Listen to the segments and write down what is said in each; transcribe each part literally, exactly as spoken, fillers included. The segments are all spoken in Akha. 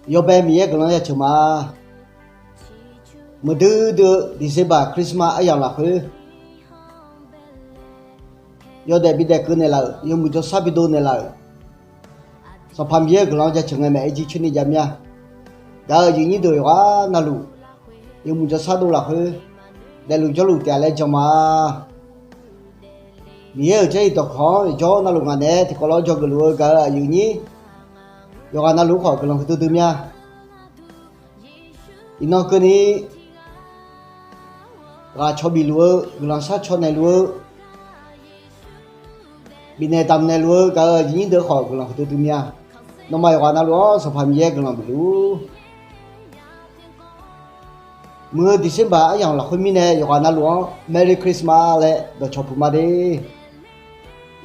Yawbae Miqyaer guiqlanq jaceuq ma. Muiqdui dui-eu December Christmas aryamq lafkhoer, yawdaef bidaef keuv naeqlaf-euq, yawmuiq jawrshar bidov naeqlaf-euq, Sanqpaq Miqyaer-euq guiqlanq jaceuq ngae maeq-aer jircoer ni jav mir-a. Gaq-euq aqyuif nyir deuq yawqghaq navluf, yawmuiq jawrshar dov lafkhoer, daefluf jawrluf taef-a laer jan ma. Miqyaer-euq jarlif dawqkawq-anr yawqjawr navluf ngaq naeq-aer tiqkawv lof-aer dzawgeuf luf-eu gaq-euq aqyuif nyir yawqghaq navluf khawf guiqlanq huiqdui dui mir-a. Iqnan keuvni ghaq caw bif luf-eu, guiqlanq shar caw naeqluf-eu, bifnaeq damq naeqluf-eu gaq-euq aqyuif nyir deuq khawf guiqlanq huiqdui dui mir-a. Nawmaf yawqghaq navluf-anr Sanqpaq Miqyaer guiqlanq bif luf-ur. Muiq-eu December aryamq lafkhoer mirnae yawqghaq navluf-anr Merry Christmas laer dawqcawq puq ma de.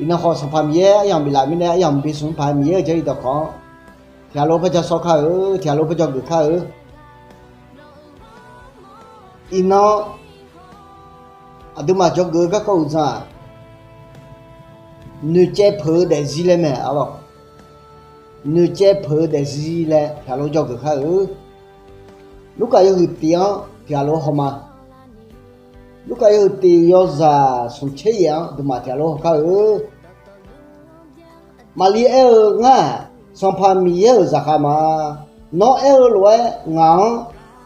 Iqnan khawf Sanqpaq Miqyaer aryamq biflaf mirnae aryamq bismq paq-aer Miqyaer-euq jarlif dawqkawq-anr tiqghaq lof-aer par ja sawr kar-eu, tiqghaq lof-aer par dzawgeuf kar-eu. Iqnan aqduimaf dzawgeuf-eu garkawv uqdzan-aq, noeqcaev peuq-eu daefzir laer mae arlawq. Noeqcaev peuq-eu daefzir laer tiqghaq lof dzawgeuf kar-eu. Lurkaf yawhuiq tiq-anr tiqghaq lof haw ma. Lurkaf yawhuiq tiq yawzaq smq tser yaef-anr aqduimaf tiqghaq lof haw kar-eu. Maqlir aer-eu, Ngar-aq, Sanqpaq Miqyaer-euq zaqkhav ma. Nawr aer-eu lof-aer ngaq-anr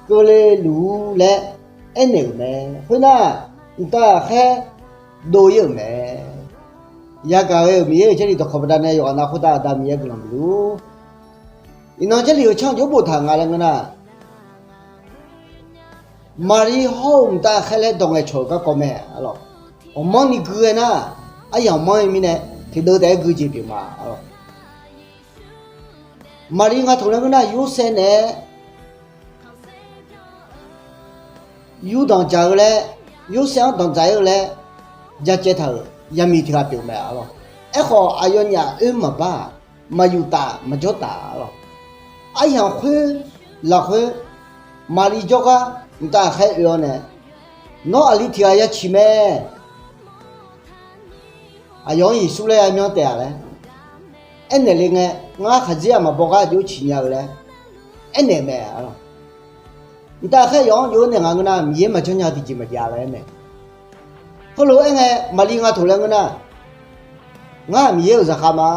keuvle luf-ur laer aernaeq-euq mae. Khoernar, mqtav ghaqkhaer dov ir-euq mae. Yagaq ghae-euq Miqyaer-euq jarlif dawqkawq baqdanae yawqghaq nav khoertav Aqda Miqyaer guiqlanq bif luf-ur. Iqnan jarlif-euq canr jawr boftaq nga laer ngeur nar, Maqlir hawr-eu mqtav ghaqkhaer laer dawq ngaeqcawq-euq garkawv mae arlawq. Ghawqmanrni gui ghae nar, aryamq manr-ir mirnae tiqdeuv taef-aer gui jeq pyeuf ma arlawq. Maqlir nga taq laer ngeur nar, Yorsaev naeq-aer yurdanq dzaq-eu laer, Yorsaev-anr danqdzaq-ir-eu laer jacaev taq-euq yamiq tiq ghaq pyeuf-eu mae arlawq. Aerkhawf, aqyawfnyaf oer maqbar-aq, maqyuf taf maqjawr taf arlawq. Aryamq khoer lafkhoer, Maqlir jawrgar mqtav ghaqkhaer oe-awr nae, Nawr aqli tiq ghaq ya ciq mae. Aqyawf-anr Yeqsur laer ya myanr taef-a laer aernaeq le ngae, Ngar khaqdzer-aq maqbaw gar aqjox ciq nya-eu laer aernaeq mae arlawq. Mqtav ghaqkhaer aqyawf-anr jov-aer naeq nga ngeur nar, Miqyaer maqjanr nya tiqjeq maqjav laer aernaeq. Khoerlof-aer aerngae, Maqlir nga taq laer ngeur nar, Ngar-aq Miqyaer-euq zaqkhav ma.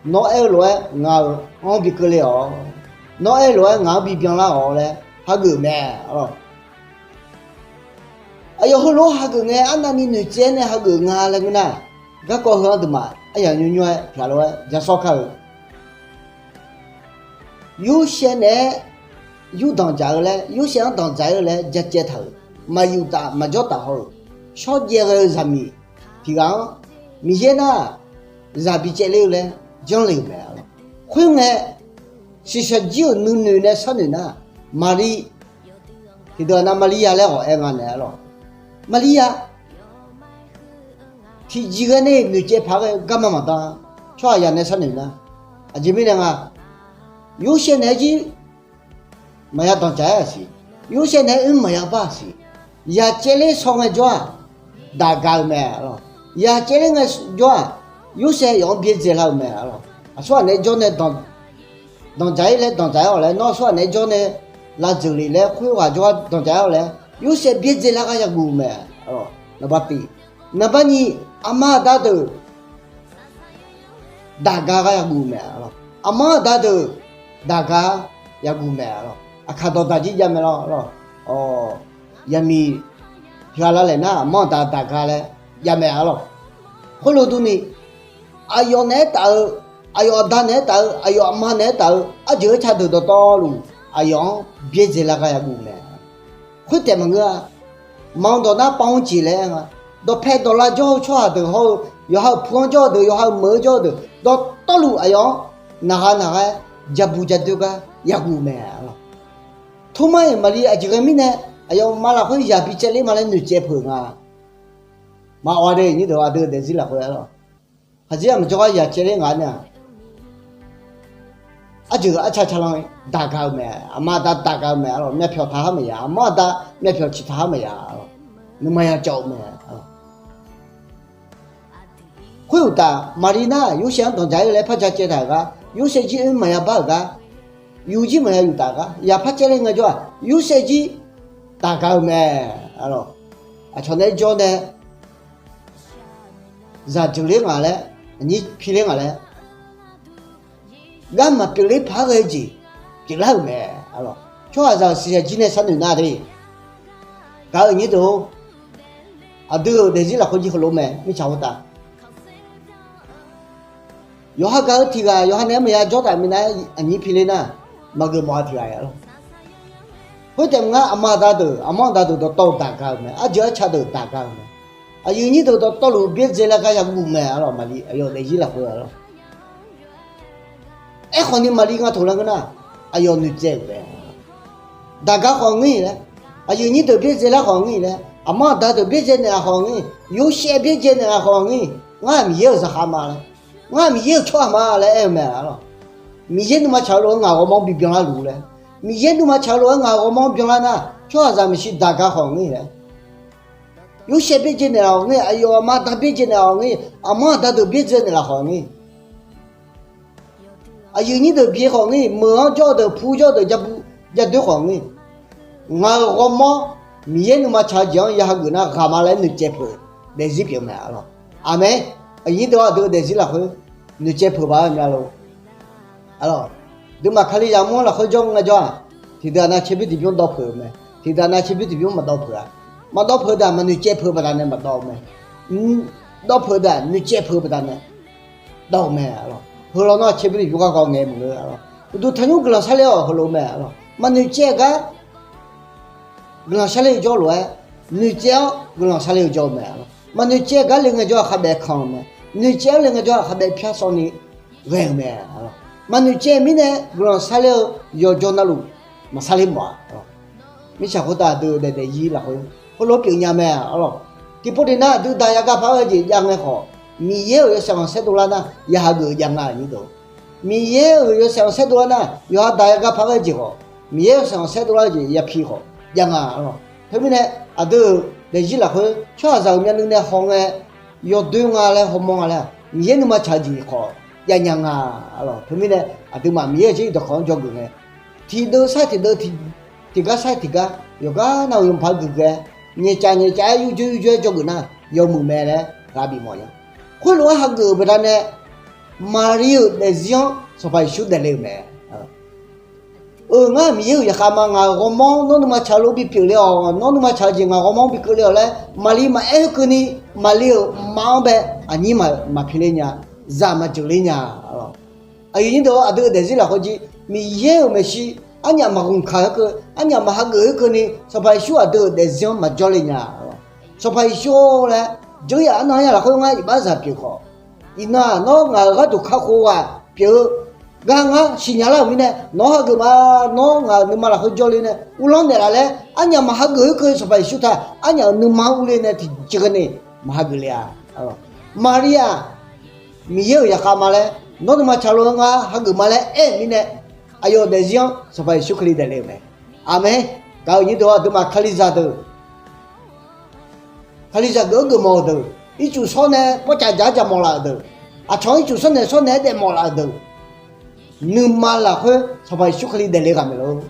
Nawr aer-eu lof-aer ngaq-euq anr bi keuvle-awq. Nawr aer-eu lof-aer ngaq-anr bi byanlar-awq laer hageuf mae arlawq. Aqyawf heulof-aer hageuf ngae, arnavni noeqtsaev-aer nae hageuf nga laer ngeur nar, garkawv heu-anr duimaf aryaq nymr nymr-aer tiqghaq lof-aer ja sawr kar-eu. Yorsaev naeq-aer yurdanq dzaq-eu laer, Yorsaev-anr danqdzaq-ir-eu laer jacaev taq-euq, maqyuf taf maqjawr taf haw-euq shawrjaev ghae-eu zaqmiq tiq ghaq-anr, Miqyaer nar-aq zaq bi caevler-eu laer janrle-euq mae arlawq. Khoerngae, shiqshaq jir-euq nuinoeq nae sharnoeq nar, Maqlir, tiqdeuq-aq nav Maqlir ya laer ghawq aer nga naeq arlawq. Maqlir ya tiqjeq ghae nae noeqtsaev paq ghae-eu garma maqdan, tsawrhaqzaq nae sharnoeq nar, aqjeq mirnae nga, Yorsaev naeq-aer jir maqya danqdzaq-aer-aq siq. Yorsaev naeq-aer oer maqya bar-aq siq. Yaq caevler shaw ngae jawr-aq, daq ga-eu mae arlawq. Yaq caevler ngae jawr-aq, Yorsaev yawf-anr byaerdzae lar-eu mae arlawq. Aqsurghaq naeq-aer jawr nae danqdzaq-ir laer danqdzaq-aer-awq laer, nawr aqsurghaq naeq-aer jawr nae lavdzeuq lef laer khoerghaq jawr-aer danqdzaq-aer-awq laer, Yorsaev byaerdzae lar gar yaguv-eu mae arlawq. Naqbar tiq. Naqbar nyiq, aqma aqda deuq daq ga gar yaguv-eu mae arlawq. Aqma aqda deuq daq ga yaguv mae arlawq. Aqkaq dawqdaq jir jav mae lawr arlawq. Yaqmiq tiq ghaq lavlaeq nar, aqma aqda daq ga laer jav mae arlawq. Khoerlof durni, aqyawf naeq-aer taf-eu, aqyawf aqda naeq-aer taf-eu, aqyawf aqma naeq-aer taf-eu arjeuq-aer ca deuq dawqtawvluf, aqyawf-anr byaerdzae lar gar yaguv mae. Khoertaef maqngeur-a. Manq dawq nar pav-anr jeq laer aer nga. Dawqpae dawqlav jawr-eu tsawrhaq deuq hawr-eu, yawqha-euq pu-anr jawr-eu deuq, yawqha-euq meuq-anr jawr-eu deuq dawqtawvluf, aqyawf-anr naqha naqha-aer ja bu ja doer gar yaguv mae arlawq. Tormar-iq Maqlir aqjeq ghae mirnae, aqyawfmaf lafkhoer yaq bi caevler ma laer noeqtsaev peuq nga. Maqawq de, nyir deuq aqdui daefzir lafkhoer arlawq. Khaqdzer-aq maqjawr gar yaq caevler ngaq-anr nar-aq, arjeuq arca calan daq ga-eu mae. Aqma aqda daq ga-eu mae arlawq. Myavpyawq taqhar maqya, aqma aqda myavpyawq ciqtaq har maqya arlawq. Nuima ya cawv-eu mae arlawq. Khoeruqtaf, Maqlir nar-aq, Yorsaev-anr danqdzaq-ir-eu laer par ja caev taq-euq gar, Yorsaev jir oer maqya bar-euq gar, Yur jir maqya yuf taf gar, yaqpar caevler ngaejawr-aq, Yorsaev jir taf gaq-eu mae. Aqcawq nae jawr nae, zaq jeuqler nga laer, aqnyir piler nga laer, gar maqpyeufler paq-aer ghae-eu jeq pyeuflar-euq mae. Tsawrhaqzaq-euq siqsaq jir nae sharnoeq nar de. Gaq-eu nyir deuq-or, aqdui-euq daefzir lafkhoer jir heulof mae, mirtsaq khoertav. Yawqha gaq-eu tiq ghaq yawqha nae-aer maqya jawr taf minav-aer aqnyir piler nar, maqgeuf mawf-a tiq ghaq-a lor. Khoertaef maqnga, aqma aqda deuq, aqmanr aqda deuq dawqtawv-eu daq gaq-euq mae, arjeuq arca deuq daq gaq-euq mae. Aqyuif nyir deuq dawqtawvluf byaerdzae laer gar yaguf mae, arlawq, Maqli aqyawf daefzir lafkhoer-a lor. Aerkhawf ni Maqli nga taq laer ngeur nar, aqyawf noeqtsaev-euq mae. Daq gar khawf ngir laer, aqyuif nyir deuq byaerdzae lar khawf ngir laer, aqmanr aqda deuq byaerdzae naeqlaf khawf ngir, Yorsaev byaerdzae naeqlaf khawf ngir, ngar Miqyaer-euq zaqkhav ma laer, ngar Miqyaer-euq tsawrhaq ma laer aer-eu mae, arlawq. Miqyaer nuima tsaq-eu lof-aer ngaq ghawrmawr-anr bibyanlar luf laer, Miqyaer nuima tsaq-eu lof-aer ngaq ghawrmawr-anr byanlar nar, tsawrhaqzaq maeqshi daq gar khawf ngir laer, Yorsaev byaerdzae naeqlaf khawf ngir, aqyawf aqma aqda byaerdzae naeqlaf khawf ngir, aqmanr aqda deuq byaerdzae naeqlaf khawf ngir, aqyuif nyir deuq byae khawf ngir, meuq-anr jawr-eu deuq, pu jawr-eu deuq, jabu jadoer khawf ngir, ngaq-euq ghawrmawr, Miqyaer nuima tsaq-eu jeq-anr ya hageuf nar ghaq ma laer noeqtsaev peuq daefzir pyeuf mae, arlawq. Aqmeq. Aqnyir deuq-or, aqdui-euq daefzir lafkhoer noeqtsaev peuq ba-aer mya lor. Arlawq, aqduimaf Kalizaq mr-anr lafkhoer jawr ngaejawr-aq, tiqdeuq-aq nav caerbymr tiqbymr dawv peuq-eu mae, tiqdeuq-aq nav caerbymr tiqbymr maqdawv peuq-a. Maqdawv peuq deuq-aq maqnoeqtsaev peuq baqdanae maqdawv-eu mae. Dawv peuq deuq-aq noeqtsaev peuq baqdanae dawv-eu mae, arlawq. Heu lawnmr-aq caerbymr tiqbymr garkawv ngae maqngeur, arlawq. Uqduq tanqnymr guiqlanq sarler-awq heulof-eu mae, arlawq. Maqnoeqtsaev gar guiqlanq sarler-eu jawr lof-aer, noeqtsaev-awr guiqlanq sarler-eu jawr-eu mae, arlawq. Maqnoeqtsaev gar le ngaejawr-aq khaqbaef kanq-eu mae. Noeqtsaev-awr le ngaejawr-aq khaqbaef pyar sawv ni ghae-eu mae, arlawq. Maqnoeqtsaev mirnae guiqlanq sarler-eu yawqjawr navluf maqsarler mawf-a, arlawq. Mirtsaq khoertav aqdui-euq daefdaefzir lafkhoer heulof pyeufnya mae, arlawq. Tiqpov tiqnav aqdui daq yagar par-aer jeq jav ngae khawf, Miqyaer-euq yawshaef khanqsaer dovlar nar ya hageuf-eu jav nga, aqnyir deuq. Miqyaer-euq yawshaef khanqsaer dovlar nar yawqha daq yagar par-aer jeq khawf, Miqyaer yawshaef khanqsaer dovlar jeq ya pi khawf jav nga, arlawq. Teumirnae aqdui-euq daefzir lafkhoer tsawrhaqzaq-euq myavnuiv nae haw ngae, yawdoer nga laer hawmawr nga laer-aq, Miqyaer nuima tsaq-eu jeq khawf javnya nga, arlawq. Teumirnae aqduimaf Miqyaer-euq jarlif dawqkawq-anr dzawgeuf ngae, tiqdeuv sar tiqdeuv, tiqgar sar tiqgar, yawqgar nar-euq yawmuiq paq-aer geuf ghae, nyaeqcaf nyaeqcaf-aer yurjoer yurjoer-aer dzawgeuf nar yawmuiq mae laer ghaq bif mawf nya. Khoerlof-aer hageuf-euq baqdanae, Maqli-euq daefzir-anr Sanqpaq Yeqsur daefle-euq mae. Euq ngar Miqyaer-euq zaqkhav ma, ngaq-euq ghawrmawr nawr nuima tsaq-eu lof bipyeuf le-awq, nawr nuima tsaq-eu jeq ngaq ghawrmawr-anr bikeuv le-awq laer Maqli maqaer-eu keuvni, Maqli-euq mqma-anr bae aqnyir maqpi ler nya, zaq maqjeuq ler nya. Aqyuif nyir deuq-or, aqdui-euq daefzir lafkhoer jir Miqyaer-euq maeqshi arnyaf maqghanq kaq-aer keuv, arnyaf maqhageuf-aer keuvni, Sanqpaq Yeqsur aqdui-euq daefzir-anr maqjawr le nya. Sanqpaq Yeqsur-or laer, jeuryaq arnan arya lafkhoer ngar iqbaxzaq pyeuf khawf, iqnan-aq nawr ngaq-euq gharduq kakhof ghaq pyeuf-eu gar ngar siqnya lar-euq mirnae, nawr hageuf ma. Nawr ngaq-euq nuima lafkhoer jawrle nae uvlanr naeqlaf laer, arnyaf maqhageuf-aer keuv Sanqpaq Yeqsur taq arnyaf-euq nuima-anr urle nae tiqjeq ghae ni maqhageuf le-a. Maqli-aq, Miqyaer-euq zaqkhav ma laer, nawr nuima tsaq lof-aer ngar hageuf ma laer aer-euq mirnae, aqyawf-euq daefzir-anr Sanqpaq Yeqsur Kali daefle-euq mae. Aqmeq. Gaq-euq nyir deuq-or, aqduimaf Kalizaq deuq, Kalizaq geuf-anr geufmawf-euq deuq, ircuf shawr nae bawrcaf dzaq-aer dzaq mawf laf-euq deuq, aqcawq-anr ircuf shawr nae shawr nae-aer daef mawf laf-euq deuq, nuima lafkhoer Sanqpaq Yeqsur Kali daefle ghaq maeq lor.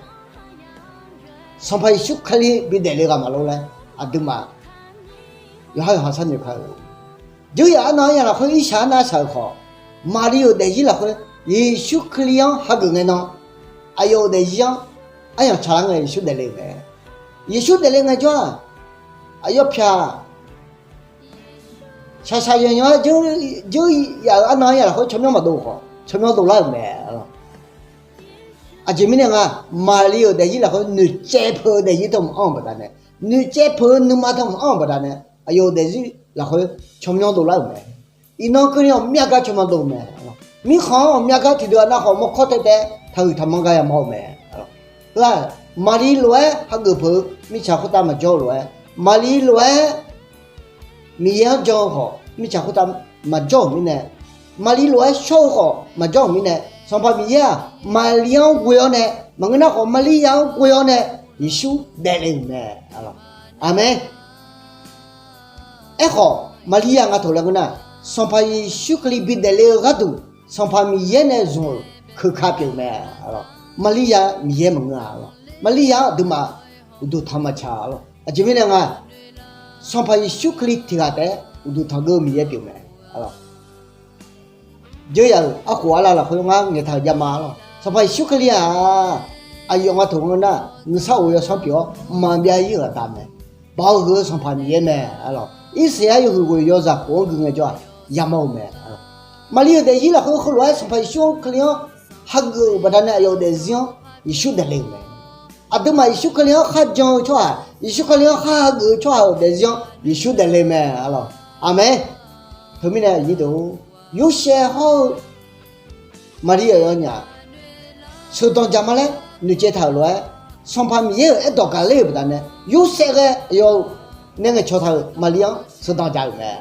Sanqpaq Yeqsur Kali bidaefle ghaq maqlor laer aqduimaf yawqhar yawqha sharnoeq kar-eu. Jeuryaq arnan arya lafkhoer irshaq arnav shaq-euq khawf, Maqli-euq daefzir lafkhoer Yeqsur Kali-anr hageuf ngae nan, aqyawf-euq daefzir-anr aryamq tsaqlar ngae Yeqsur daefle-euq mae. Yeqsur daefle ngaejawr-aq, aqyawf pyaq shaqshaq yanyan-aer jeuryaq-euq arnan arya lafkhoer tsawrmyanr maqdov khawf, tsawrmyanr dovlar-euq mae. Aqjeq mirnae nga, Maqli-euq daefzir lafkhoer noeqtsaev peuq-eu daefzir teu maqanr-euq baqdanae, noeqtsaev peuq-eu nuima teu maqanr-euq baqdanae, aqyawf-euq daefzir lafkhoer tsawrmyanr dovlar-euq mae. Iqnan keuvni ghawqmya gar tsawrmyanr dov-eu mae. Mirkhanq-anr ghawqmya gar tiqdeuq-aq navkhawf mawrkawr taev taev taqhuiq taqmanr gar yamawr-eu mae. Heu-aq, Maqli lof-aer hageuf peuq-eu mirtsaq khoertav maqjawr-eu lof-aer, Maqli lof-aer Miqyaer-anr jan-eu khawf mirtsaq khoertav maqjawr-euq mirnae, Maqli lof-aer shawr-eu khawf maqjawr-euq mirnae, Sanqpaq Miqyaer-aq Maqli-anr ghoe-awr nae, maqngeur nar khawf Maqliya-anr ghoe-awr nae Yeqsur daefle-euq mae. Aqmeq. Aerkhawf Maqliya nga taq laer ngeur nar, Sanqpaq Yeqsur Kali bidaefle-eu gharduq Sanqpaq Miqyaer nae zmq-euq keuka pyeuf-eu mae. Maqlir ya Miqyaer maqngeur-a lawq. Maqlir ya-anr aqduimaf uqduq tanq maqtsaq lawq. Aqjeq mirnae nga, Sanqpaq Yeqsur Kali tiq ghaq taef-aer uqduq tanq geur-eu Miqyaer pyeuf mae. Jeur yaf-euq arkhof arlav lafkhoer ngar ngaeqtaq-euq javma lawq. Sanqpaq Yeqsur Kali-aq, aqyawf nga taq ngeur nar, nuisar of yawsanr pyeuf-awr mqmaq byav-ir-euq aqda mae. Baoq huiq-eu Sanqpaq Miqyaer mae. Irsaqyar yawhuiq ghoeq yawzaq khof-anr gui ngaejawr-aq, yamawr-eu mae. Maqlir-euq daefzir lafkhoer heulof-aer Sanqpaq Yeqsur Kali-anr hageuf-euq baqdanae aqyawf-euq daefzir-anr Yeqsur daefle-euq mae. Aqduimaf Yeqsur Kali-anr kharjan-eu tsawrhaq, Yeqsur Kali-anr khar hageuf-eu tsawrhaq-euq daefzir-anr Yeqsur daefle mae. Aqlawq, aqmeq. Teumirnae aqnyir deuq, Yorsaev hawr-eu Maqlir aqyawfnyaf sheuqdanq jaq ma laer noeqcaev taq-euq lof-aer, Sanqpaq Miqyaer-euq aerdawq gaqler-euq baqdanae Yorsaev ghae aqyawf-euq nae ngaeqcawq taq-euq Maqlir-anr sheuqdanq jaq-euq mae.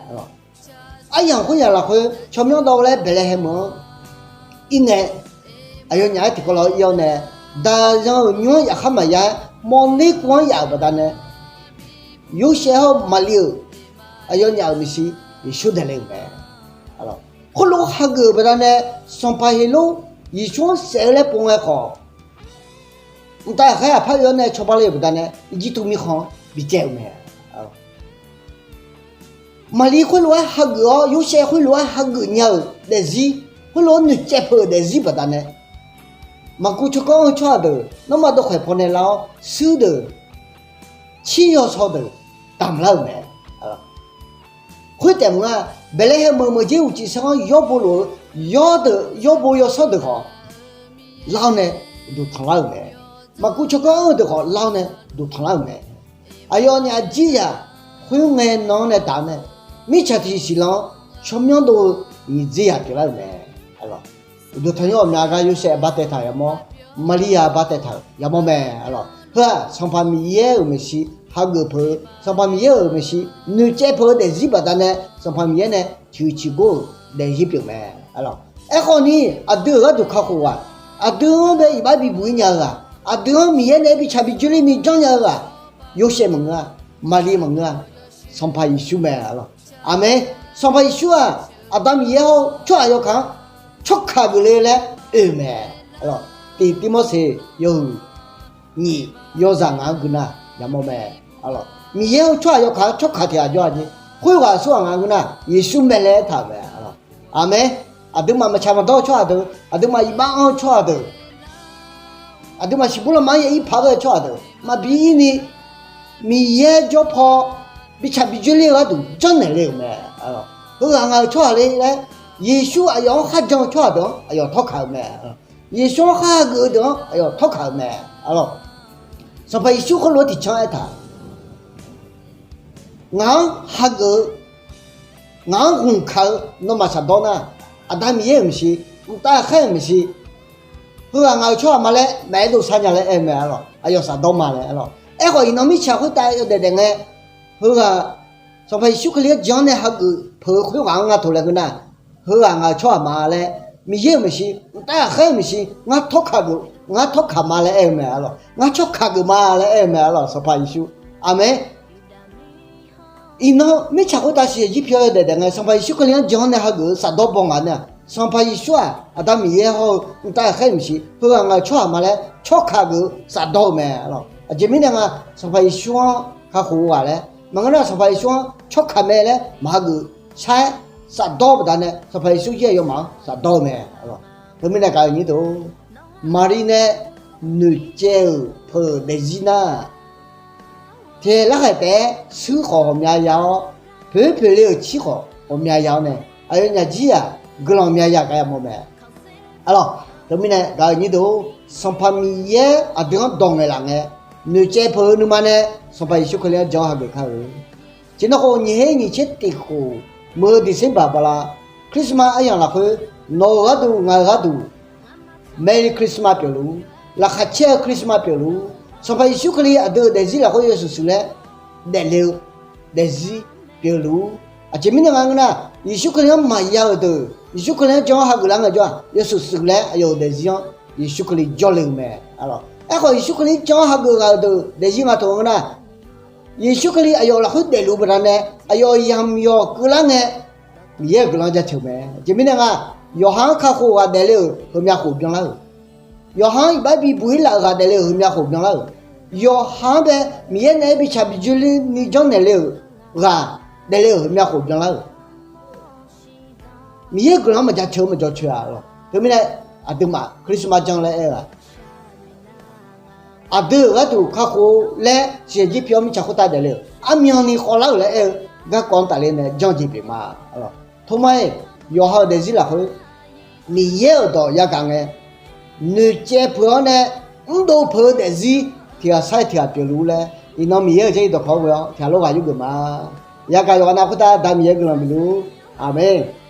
Aryamq khoeryamq lafkhoer tsawrmyanr dawv laer Baeqlaeqhaeq meuq-anr irnae, aqyawfnyaf-aer tiqkawv lawq ir-awr nae, daqyan-euq nymr-anr yaf khar maqya-aer mawrner kuv-anr yaf-euq baqdanae, Yorsaev hawr-eu Maqlir-euq aqyawfnyaf-euq maeqshi Yeqsur daefle-euq mae. Khoerlof hageuf-euq baqdanae, Sanqpaq Heqlor Yeqsur-anr saef-eu laer pov ngae khawf, mqtav ghaqkhaer aqpar oe-awr nae cawba le-euq baqdanae Irjirtuv mirkhanq-anr bicaev-eu mae. Maqlir khoerlof-aer hageuf-awr, Yorsaev khoerlof-aer hageuf nya-euq daefzir, khoerlof-aer noeqcaev peuq-euq daefzir baqdanae, maqkuv tsawrganr-eu tsawrhaq deuq nawmaf dawqkhaeq pawnae lar-awr, shuir deuq, cir yawsaw deuq damq lar-euq mae. Khoertaef maqngeur-a, Baeqlaeqhaeq meuq meuq dzer uqcif sanr-anr yawr bo lof-eu yawr deuq, yawr bo yawsanr deuq khawf, lar-awr nae uqduq tanq lar-euq mae. Maqkuv tsawrganr-eu deuq khawf lar-awr nae uqduq tanq lar-euq mae. Aqyawfnyaf jir zaq khoerngae nan-anr nae taf-awr nae, mirtsaq tiqsiq siqlan-anr tsawrmyanr dov-eu nyiq dzer zaq pyeuflar-euq mae. Uqduq tanqnymr ghawqmya gar Yorsaev bar taev taq-euq yamawr, Maqlir ya bar taev taq-euq yamawr mae. Heu-aq Sanqpaq Miqyaer-euq maeqshi hageuf peuq-eu, Sanqpaq Miqyaer-euq maeqshi noeqcaev peuq-eu daefzir baqdanae, Sanqpaq Miqyaer nae ciqhuiq ciqgor-euq daefzir pyeuf mae. Aerkhawf ni, aqdui-euq gharduq kakhof-aq, aqdui-anr bae iqbax bibuq-ir nya-eu ghaq, aqdui-anr Miqyaer nae-aer bitsaq bijoer ler ni janrnya-eu ghaq, Yorsaev maqngeur-a, Maqlir maqngeur-a, Sanqpaq Yeqsur mae. Aqmeq. Sanqpaq Yeqsur-aq, Aqda Miqyaer hawr-eu tsawrhaq yawkaq-anr tsawrkaq geufle laer oe-euq mae. Tiq Tirmorseq yawhuiq nyiq yawzaq ngaq-anr gui nar yamawr mae. Miqyaer hawr-eu tsawrhaq yawkaq-anr tsawrkaq tiq ghaq jawr-a jeq. Khoerghaq aqsurghaq ngaq-anr gui nar Yeqsur mae laer aertaq-euq mae. Aqmeq. Aqduimaf maqtsaq maqdawr-eu tsawrhaq deuq, aqduimaf iqbax anr-eu tsawrhaq deuq, aqduimaf siqbur lanma-anr yair paq-aer ghae-eu tsawrhaq deuq maqbi ir ni, Miqyaer jawr paw bitsaq bijoer ler-eu gharduq janrnaeq le-euq mae. Heughaq ngaq-euq tsawrhaq le laer, Yeqsur aqyawf-anr kharjan-eu tsawrhaq deuq-anr aqyawf tawrkaq-euq mae. Yeqsur-anr khar hageuf-eu deuq-anr aqyawf tawrkaq-euq mae. Sanqpaq Yeqsur khoerlof-aer tiqcanr aertaq, ngaq-anr hageuf-eu, ngaq-anr ghmq kaq-eu nawmaf shafdawr nar, Aqda Miqyaer-euq maeqshi, mqtav ghaqkhaer-euq maeqshi, heughaq ngaq-euq tsawrhaq ma laer maqaer dov shar nya laer aer-eu mae. Aqyawf shafdawr ma laer aer-awq. Aerkhawf iqnan mirtsaq khoertav yawdaef daef ngae, heughaq Sanqpaq Yeqsur Kali-anr jan-anr nae hageuf peuq-eu khoerghaq-anr ngar taq laer ngeur nar, heughaq ngaq-euq tsawrhaq ma laer, Miqyaer-euq maeqshi, mqtav ghaqkhaer-euq maeqshi, ngar tawrkaq geuf, ngar tawrkaq ma laer aer-eu mae. Ngar tsawrkaq geuf ma laer aer-eu mae. Sanqpaq Yeqsur. Aqmeq. Iqnan mirtsaq khoertav siqyaq jir pyawr yawdaef daef ngae, Sanqpaq Yeqsur Kali-anr jan-anr nae hageuf-eu shafdawr baw ngaq nar, Sanqpaq Yeqsur-aq, Aqda Miqyaer hawr-eu mqtav ghaqkhaer-euq maeqshi, heughaq ngaq-euq tsawrhaq ma laer tsawrkaq geuf-eu shafdawr-eu mae. Aqjeq mirnae nga, Sanqpaq Yeqsur-anr kakhof-eu ghaq laer maqngeur nar, Sanqpaq Yeqsur-anr tsawrkaq mae laer maqhageuf shar-aer shafdawr-eu baqdanae, Sanqpaq Yeqsur jir aqyawfmaf-anr shafdawr-eu mae. Teumirnae gaq-eu nyir deuq, Maqlir nae noeqcaev-euq peuq daefzir nar, taeq larkhaeq taef-aer shuir khawf ghawqmya ya-awr, poeq poeq le-euq cir khawf ghawqmya ya-awr nae, aqyawfnyaf jir-aq guiqlanq mya ya gar yamawr mae. Aqlawq, teumirnae gaq-eu nyir deuq, Sanqpaq Miqyaer aqdui-anr dawq ngaeqlaf ngae, noeqcaev peuq-eu nuima nae Sanqpaq Yeqsur Kali-anr jan hageuf kar-eu. Tiqnan khof nyiq her nyiq tser tiq khof, meuq-eu December bala, Christmas aryamq lafkhoer, nawq-euq gharduq ngaq-euq gharduq Merry Christmas pyeufluf-ur. Laqkhaq caer-eu Christmas pyeufluf-ur. Sanqpaq Yeqsur Kali aqdui-euq daefzir lafkhoer yawshuif shuif laer daefle-eu daefzir pyeufluf-ur. Aqjeq mirnae nga ngeur nar, Yeqsur Kali-anr maqya-euq deuq, Yeqsur Kali-anr jan-awr hageuf lar ngaejawr-aq, yawshuif shuif laer aqyawf-euq daefzir-anr Yeqsur Kali jawrle-eu mae. Aerkhawf Yeqsur Kali-anr jan-awr hageuf ghaq-euq deuq daefzir nga taq-eu ngeur nar, Yeqsur Kali aqyawf lafkhoer daefluf-eu baqdanae, aqyawf yamq yawq keuvlar ngae, Miqyaer-euq guiqlanq jaceuq mae. Aqjeq mirnae nga, yawqha-anr kakhof ghaq daefle-euq heumya khof byanlar-euq Yawqha-anr iqbax bibuq-ir laf-euq ghaq daefle-euq heumya khof byanlar-euq, yawqha-anr bae Miqyaer naeq-aer bishaq bijoer ler ni janrnaeq le-euq ghaq daefle-euq heumya khof byanlar-euq. Miqyaer-euq guiqlanq-anr maqjaceuq-eu maqjawr coeq-a lawq. Teumirnae aqduimaf Christmas jan laer aer-eu-aq, aqdui-euq gharduq kakhof laer siqyaeq jir pi-awr mirtsaq khoertav daefle-euq armyanni khawvlar-euq laer aer-eu garkawv-anr tafler nae janr jeq pyeuf ma. Tormar-iq, yawqha-euq daefzir lafkhoer Miqyaer-euq dawq yagaq ngae, noeqcaev peuq-awr nae mrdov peuq-eu daefzir tiq ghaq sar-iq tiq ghaq pyeufluf-ur laer, iqnan Miqyaer-euq jarlif dawqkawq-anr ghoe-awr tiq ghaq lorghaq yurgeuf ma. Yagaq yawqghaq nav khoertav Da Miqyaer guiqlanq bifluf-ur. Aqmeq.